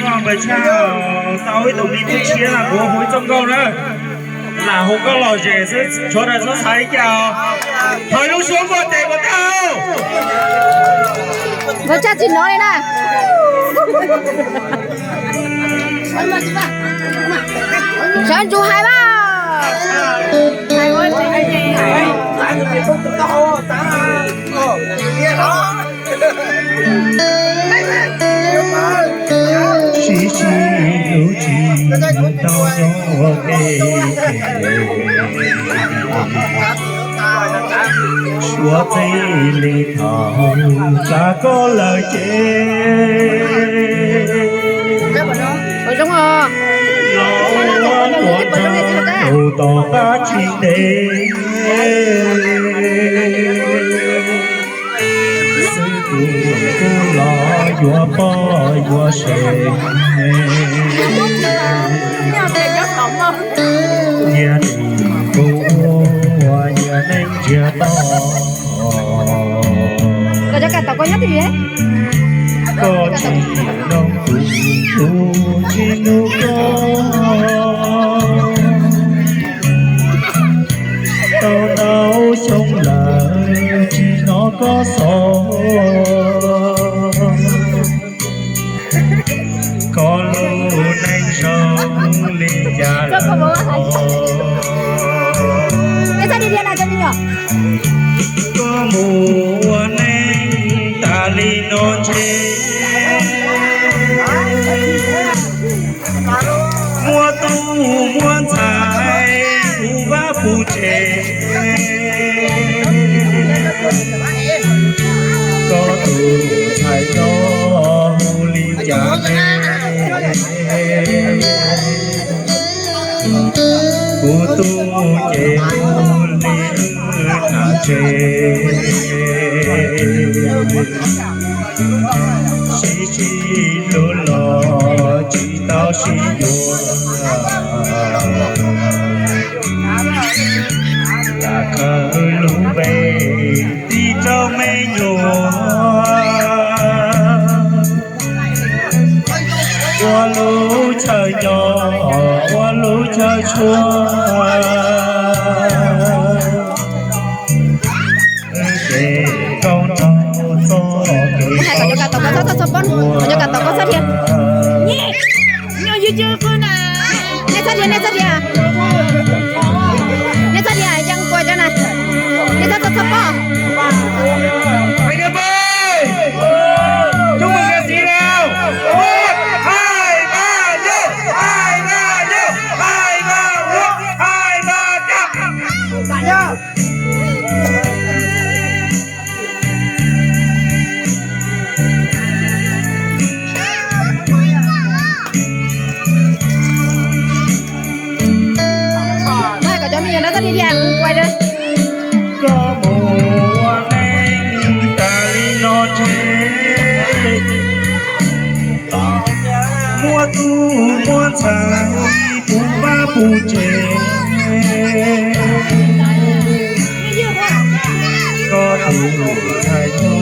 Npawg Tshaj tau ib tug me tub tshiab no kuv hu ib txoj nkauj na. Lam hu nkauj lom zem xwb, tshuav daws txhob xav li cas os. Thov lub suab npuaj tes puas tau? Npawg Tshaj tsis hnov li na. Sawv ntsug hais mas. Sib sib hlub tsis tau zoo ua ke, suav txij li thaum tsa koj lawm ces los ua tuam nrog tus tom qab tsis ntev. Xwb tus kuj los yuav poj yuav sev, yog tim kuv ua yog neej ntsiag to. Koj tsis nug kuv, kuv tsis nug koj. Tau ntau xyoo lawm tsis hnov koj xov, koj lub neej zoo li cas lawm. Koj mus ua neej tas li no ntshe muaj tub muaj ntxhais puv vaj puv tsev. Koj tus ntxhais no hu li cas ne? Kuv tus ces hu li Nam Tsev. Sib sib hlub los tsis tau sib yuav, lam khawb lub npe tig rau me nyuam. Ua lub chaw nyob, ua lub chaw tshuab, ces koj nrog txoj kev, koj cov kav tom koj txhob txhob pom, koj cov kav tom koj txhob dhia. Nej txhob dhia, nej txhob dhia. Nej txhob dhia, yeej kua cov na. Nej txhob txhob txhob pom. Chúc mừng ca sĩ nào. Một, hai, ba, nhớ. Hai, ba, nhớ. Hai, ba, nhớ. Hai, ba, nhớ. Koj mus ua neej tas li no ntshe muaj tub muaj ntxhais puv vaj puv tsev. Koj tus ntxhais no